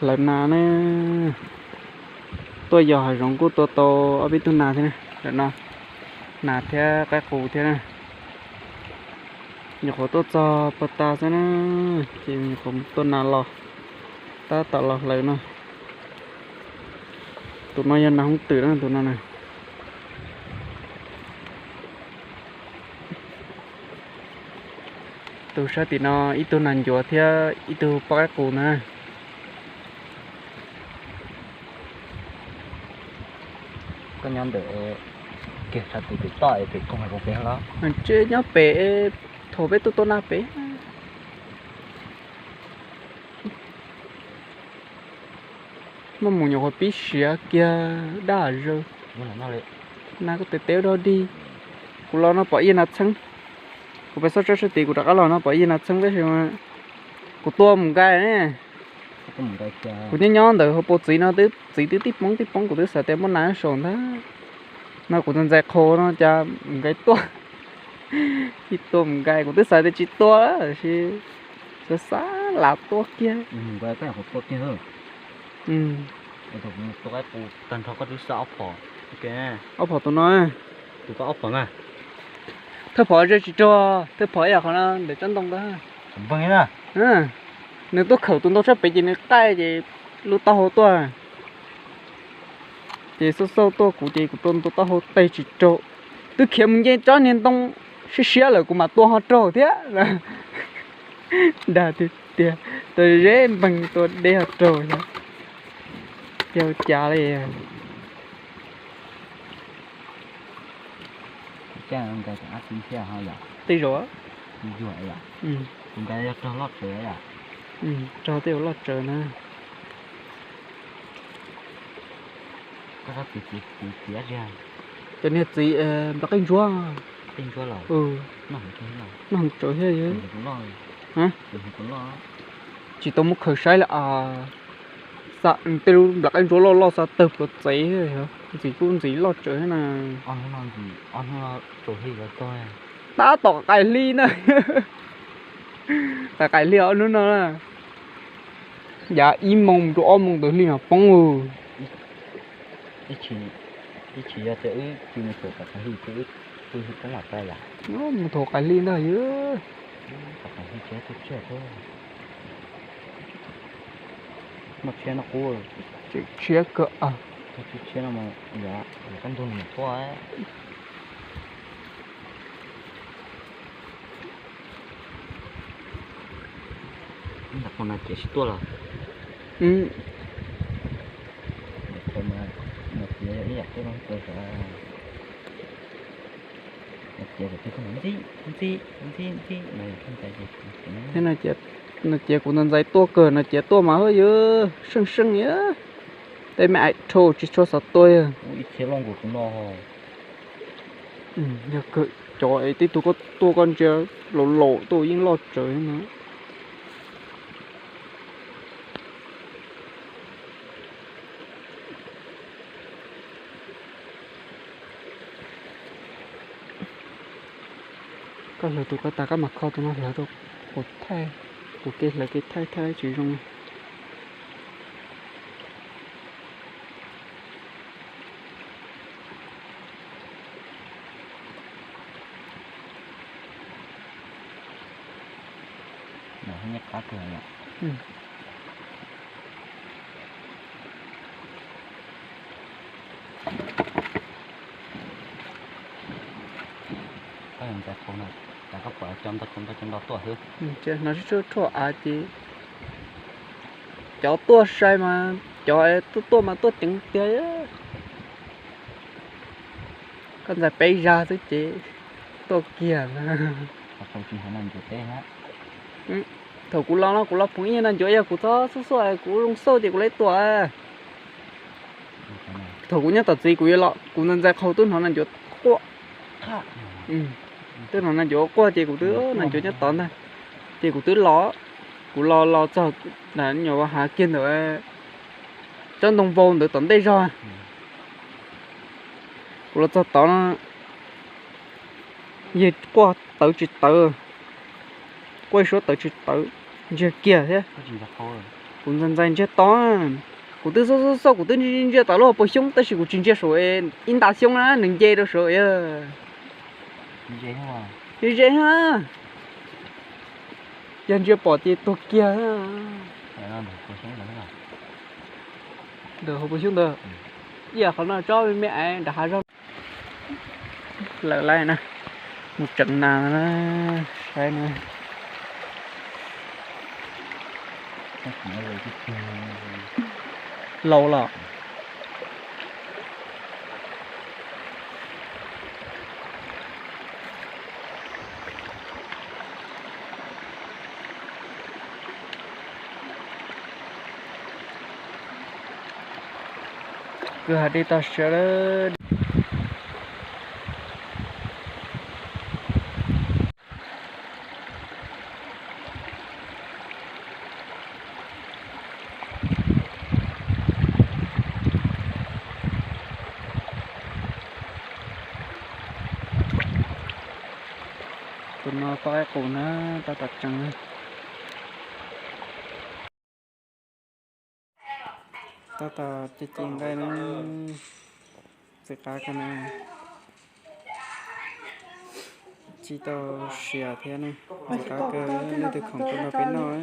Hlawv nas na, tuaj yos hav zoov kuj tua tau ob peb tug nas thiab na, ntawm no nas thiab qaib qus thiab na. Nyuam qhuav tuaj txog puag ta xwb na, ces nyuam qhuav tuaj nas los, tab tom los hlawv no. Tus no yog nas hoob twm na, tus no na. Tus sab tim no ib tug nas ncuav thiab ib tug poj qaib qus na. Koj nyob ntawm kiag sab tim pem toj es pem koog hais pem los? Tsis, nyob pem, thaum peb tuaj tuaj na pem. Muaj mus nyuam qhuav pib siav kiag daj zaws. Nas koj tes teb dog dig. Kuv los no pom ib nas txheeb. Kuv pem xauj tsheb sab tid kuv rov qab los no pom ib nas txheeb tab sis mas kuv tua mus nkaij ne. Kuv nyob nyob ntawm hauv paus txiv no twb txiv twb tib poob tib poob kuv twb xav tias muaj nas saum ntag. No kuv ntxais ntxais qhau no cas mus nkaij tuaj. Ib tua mus nkaij kuv twb xav tias tsis tua tab sis xav xav lam tua kiag. Ob phom tus no, thawj phom ze tsis raug, thawj phom ib yam qhov no ntawm tsob ntoo ntag. Nws tuaj khawm tus ntoo sab pem ces nws qaij ces lub taub hau tuaj. Ces xauj xauj tuaj kuv ces kuv tua ntoo taub hau tes tsis raug. Twb khiav mus nce tsob niag ntoo siab siab lawm kuv mam tua ho raug thiab. Dag tiag tiag, tua ze npeeg tua deb ho raug thiab. Yog cas li. Tej zaum raug tej zaum loj tsawv na. Cov niag txiv nplaj qeej ntsuab, noj heev tshaj. Tsis tau muab khaws saib li as. Tej lub nplaj qeej ntsuab loj loj xav tawg pluav txev, ntxim kuj ntxim loj tsawv na. Tab tom qaim hli na. Qaim qaim hli ob hnub no na. Yav ib moos rau ob moos ntawd hli mas poob. Ib tsis yog tias wb tsis mus thaum qaim hli ces wb poob mas tas yam. Mus thaum qaim hli ntag yog. Qaim hli tsis tuaj tsiaj thiab. Noj tshiab noj qub. Tshiab kawg. Tshiab no yog koj ntug nws tuaj. Ntawm qhov no ces tsis tuaj los? Ntawm qhov no ces ib yam tuaj no tuaj sav. Ntxi, ntxi, ntxi, ntxi. Thiab no ces kuv ntxais ntxais tuaj kawg no ces tuaj mas hwj yog seej seej yog. Tej me ais rhau tsis tshua xav tuaj yog. Ib txhia loj nkaus tus no. Yog kawg cov es tej tug koj tuaj koj ntsia laus laus tuaj yeej loj tsawv no. Koj hlawv tus koj tas koj mam kho tus no hlawv rau kuv thaij, kuv kev hlawv kev thaij thaij tsis zoo. Hnov tshuaj tshuaj av ces cov tuaj sai mas cov tuaj tuaj mas tuaj ceev tiag. Koj ntxais peb zag xwb ces tuaj kiag. Thaum kuv los no kuv los phoom ib yam nas ncuav, yog kuv txhob xub xuaj kuv zoo xauj ces kuv lawv tuaj. Thaum kuv nyob tom txiv kuv yuav los kuv ntxais ntxais qhau twb hnov nas ncuav quaj. Twb hnov nas ncuav quaj ces kuv twb nas ncuav nyob tod ntag. Ces kuv twb los, kuv los los txog nyuam hav kiag ntawm tsob ntoo vau ntawd tom ntej zog. Kuv los txog tod no, yawg quaj tawv tsis tawv, quaj ib suab tawv tsis tawv, ntsiag kiag thiab. Kuv ntxhais ntxhais ntsia tod, kuv twb xauj xauj xauj, kuv twb ntsia ntsia tom lub hauv paus xyoob tab sis kuv tsis ntsia saum ib nta xyoob na, nws nce rau saum. Ze ze, yog ntsia pom ces tuag kiag. Ntawm hauv paus xyoob ntawd, ib yam qhov no tsob me me es nram hav zoov. Lawm lawm na, mus tseev nas na, saib na. Laus los. Kwj ha dej toj siab lawm. Tus no poj qaib qus na, tab tom tseev na. Tab tom ci ci nqaij na, txiv qab kawg na, ci tau siav thiab na, txiv qab kawg, leej twg khoom tuaj nrog peb noj.